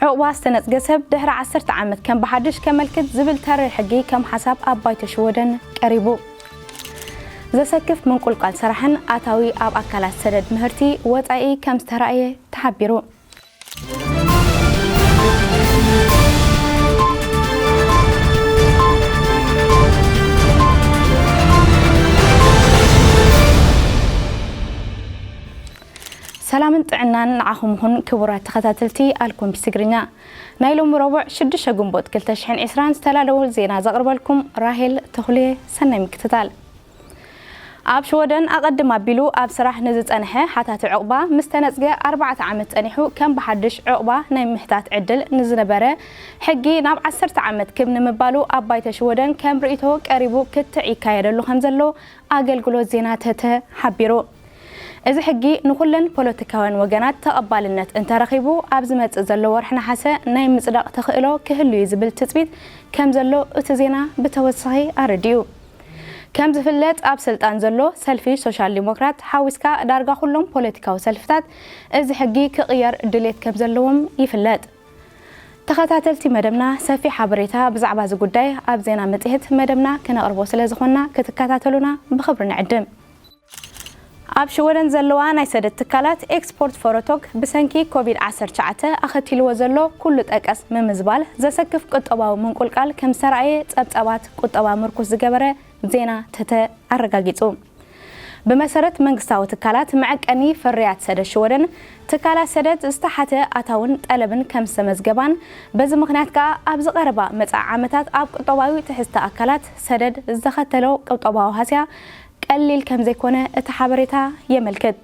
ዕቑባ ዝተነጽገ ሰብ ድሕሪ ዓሰርተ ዓመት ከም ብሓድሽ ከመልክት ዝብል ተሪር ሕጊ ከም ሓሳብ ኣብ ባይቶ ሽወደን ቀሪቡ። ዘሰክፍ ምንቁልቋል ሰራሕን ኣታዊ ኣብ ኣካላት ሰደድ ምህርቲ ወጻኢ ከም ዝተራእየ ተሓቢሩ። ሰላምን ጥዕናን ንዓኹም ይኹን ክቡራት ተኸታተልቲ ኣልኮምፒስ ትግርኛ። ናይ ሎሚ ረቡዕ ሽዱሽተ ግንቦት ክልተ ሽሕን ዕስራን ዝተዳለወ ዜና ዘቕርበልኩም ራሄል ተኽሌ። ሰናይ ምክትታል። ኣብ ሽወደን ኣቐድም ኣቢሉ ኣብ ስራሕ ንዝጸንሐ ሓታቲ ዕቑባ ምስ ተነጽገ ኣርባዕተ ዓመት ጸኒሑ ከም ብሓድሽ ዕቑባ ናይ ምሕታት ዕድል ንዝነበረ ሕጊ ናብ ዓሰርተ ዓመት ክብ ንምባሉ ኣብ ባይቶ ሽወደን ከም ርእይቶ ቀሪቡ ክትዕ ይካየደሉ ከም ዘሎ ኣገልግሎት ዜና ተተ ሓቢሩ። እዚ ሕጊ ንኹለን ፖለቲካውያን ወገናት ተቐባልነት እንተረኺቡ ኣብ ዝመጽእ ዘሎ ወርሒ ነሓሰ ናይ ምጽዳቕ ተኽእሎ ክህሉ እዩ ዝብል ትጽቢት ከም ዘሎ እቲ ዜና ብተወሳኺ ኣረዲኡ። ከም ዝፍለጥ ኣብ ስልጣን ዘሎ ሰልፊ ሶሻል ዲሞክራት ሓዊስካ ዳርጋ ኩሎም ፖለቲካዊ ሰልፍታት እዚ ሕጊ ክቕየር ድሌት ከም ዘለዎም ይፍለጥ። ተኸታተልቲ መደብና ሰፊሕ ሓበሬታ ብዛዕባ እዚ ጉዳይ ኣብ ዜና መጽሔት መደብና ክነቕርቦ ስለ ዝኾንና ክትከታተሉና ብኽብሪ ንዕድም። ኣብ ሽወደን ዘለዋ ናይ ሰደድ ትካላት ኤክስፖርት ፎረቶግ ብሰንኪ ኮቪድ ዓሰርተ ትሽዓተ ኣኸቲልዎ ዘሎ ኩሉ ጠቀስ ምምዝባል ዘሰክፍ ቁጠባዊ ምንቁልቃል ከም ዝተራእየ ጸብጻባት ቁጠባ ምርኩስ ዝገበረ ዜና ተተ ኣረጋጊጹ። ብመሰረት መንግስታዊ ትካላት መዐቀኒ ፍርያት ሰደድ ሽወደን ትካላት ሰደድ ዝተሓተ ኣታውን ጠለብን ከም ዝተመዝገባን በዚ ምኽንያት ከኣ ኣብዚ ቀረባ መጻኢ ዓመታት ኣብ ቁጠባዊ ትሕዝቲ ኣካላት ሰደድ ዝተኸተሎ ቁጠባዊ ሃስያ ቀሊል ከም ዘይኮነ እቲ ሓበሬታ የመልክት።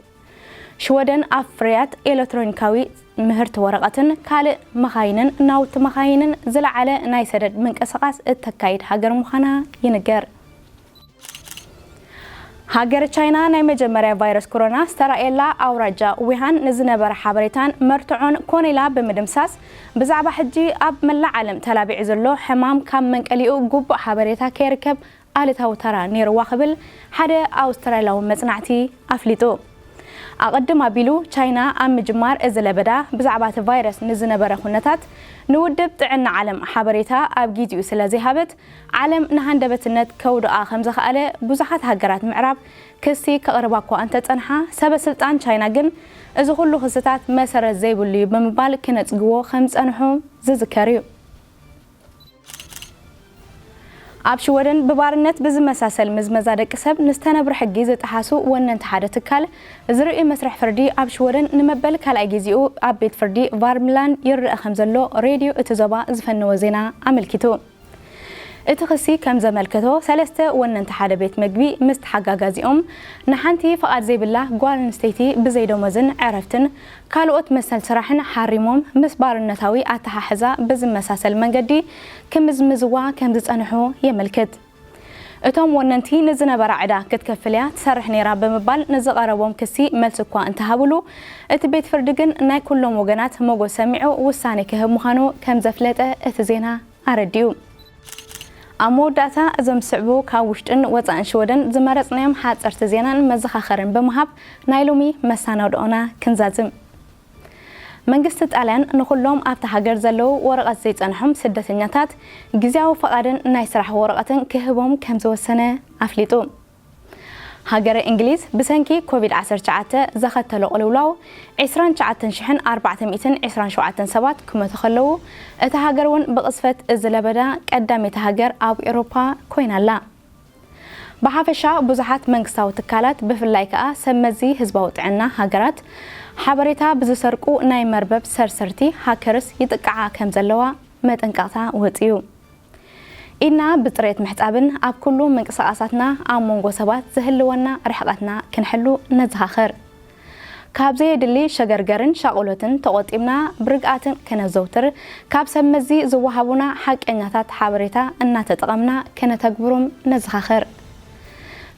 ሽወደን ኣብ ፍርያት ኤሌክትሮኒካዊ ምህርቲ ወረቐትን ካልእ መኻይንን ናውቲ መኻይንን ዝለዓለ ናይ ሰደድ ምንቅስቓስ እተካይድ ሃገር ምዃና ይንገር። ሃገረ ቻይና ናይ መጀመርያ ቫይረስ ኮሮና ዝተራእየላ ኣውራጃ ዊሃን ንዝነበረ ሓበሬታን መርትዖን ኮነ ኢላ ብምድምሳስ ብዛዕባ ሕጂ ኣብ መላእ ዓለም ተላቢዑ ዘሎ ሕማም ካብ መንቀሊኡ ግቡእ ሓበሬታ ከይርከብ ኣሉታዊ ተራ ነይርዋ ክብል ሓደ ኣውስትራልያዊ መጽናዕቲ ኣፍሊጡ። ኣቐድም ኣቢሉ ቻይና ኣብ ምጅማር እዚ ለበዳ ብዛዕባ እቲ ቫይረስ ንዝነበረ ኩነታት ንውድብ ጥዕና ዓለም ሓበሬታ ኣብ ጊዜኡ ስለ ዘይሃበት ዓለም ንሃንደበትነት ከውድቓ ከም ዘኽኣለ ብዙሓት ሃገራት ምዕራብ ክሲ ከቕርባ እኳ እንተጸንሓ ሰበ ስልጣን ቻይና ግን እዚ ኩሉ ክስታት መሰረት ዘይብሉ እዩ ብምባል ክነጽግዎ ከም ዝጸንሑ ዝዝከር እዩ። ኣብ ሽወደን ብባርነት ብዝመሳሰል ምዝመዛ ደቂ ሰብ ንዝተነብሩ ሕጊ ዝጠሓሱ ወነንቲ ሓደ ትካል ዝርኢ መስርሕ ፍርዲ ኣብ ሽወደን ንመበል ካልኣይ ጊዜኡ ኣብ ቤት ፍርዲ ቫርምላንድ ይረአ ከም ዘሎ ሬድዮ እቲ ዞባ ዝፈነወ ዜና ኣመልኪቱ። እቲ ክሲ ከም ዘመልከቶ ሰለስተ ወነንቲ ሓደ ቤት መግቢ ምስ ተሓጋጋዚኦም ንሓንቲ ፍቓድ ዘይብላ ጓል ኣንስተይቲ ብዘይደሞዝን ዕረፍትን ካልኦት መሰል ስራሕን ሓሪሞም ምስ ባርነታዊ ኣተሓሕዛ ብዝመሳሰል መንገዲ ክምዝምዝዋ ከም ዝጸንሑ የመልክት። እቶም ወነንቲ ንዝነበራ ዕዳ ክትከፍል እያ ትሰርሕ ነይራ ብምባል ንዝቐረቦም ክሲ መልሲ እኳ እንተሃብሉ እቲ ቤት ፍርዲ ግን ናይ ኩሎም ወገናት መጎት ሰሚዑ ውሳኔ ክህብ ምዃኑ ከም ዘፍለጠ እቲ ዜና ኣረዲኡ። ኣብ መወዳእታ እዞም ዝስዕቡ ካብ ውሽጥን ወጻእን ሽወደን ዝመረጽናዮም ሓጸርቲ ዜናን መዘኻኸርን ብምሃብ ናይ ሎሚ መሳናድኦና ክንዛዝም። መንግስቲ ጣልያን ንኹሎም ኣብታ ሃገር ዘለዉ ወረቐት ዘይጸንሖም ስደተኛታት ግዝያዊ ፈቓድን ናይ ስራሕ ወረቐትን ክህቦም ከም ዝወሰነ ኣፍሊጡ። ሃገረ እንግሊዝ ብሰንኪ ኮቪድ ዓሰርተ ትሽዓተ ዘኸተሎ ቅልውላው ዕስራን ትሽዓተን ሽሕን ኣርባዕተ ሚእትን ዕስራን ሸውዓተን ሰባት ክመቱ ከለዉ እታ ሃገር እውን ብቕዝፈት እዚ ለበዳ ቀዳመይቲ ሃገር ኣብ ኤውሮፓ ኮይና ኣላ። ብሓፈሻ ብዙሓት መንግስታዊ ትካላት ብፍላይ ከኣ ሰብ መዚ ህዝባዊ ጥዕና ሃገራት ሓበሬታ ብዝሰርቁ ናይ መርበብ ሰርሰርቲ ሃከርስ ይጥቅዓ ከም ዘለዋ መጠንቀቕታ ወጺኡ። ኢድና ብጽሬት ምሕጻብን ኣብ ኩሉ ምንቅስቓሳትና ኣብ መንጎ ሰባት ዝህልወና ርሕቐትና ክንሕሉ ነዘኻኽር። ካብ ዘየድሊ ሸገርገርን ሻቕሎትን ተቖጢብና ብርግኣትን ከነዘውትር ካብ ሰብ መዚ ዝወሃቡና ሓቀኛታት ሓበሬታ እናተጠቐምና ከነተግብሮም ነዘኻኽር።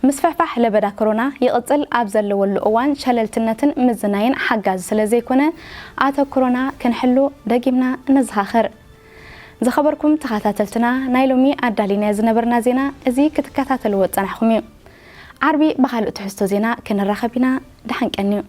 ምስፍሕፋሕ ለበዳ ኮሮና ይቕጽል ኣብ ዘለወሉ እዋን ሸለልትነትን ምዝናይን ሓጋዚ ስለ ዘይኮነ ኣተኩሮና ክንሕሉ ደጊምና ነዘኻኽር። ዝኸበርኩም ተኸታተልትና ናይ ሎሚ ኣዳሊና ዝነበርና ዜና እዚ ክትከታተልዎ ዝጸናሕኩም እዩ። ዓርቢ ብኻልእ ትሕዝቶ ዜና ክንራኸብ ኢና። ደሓን ቀንዩ።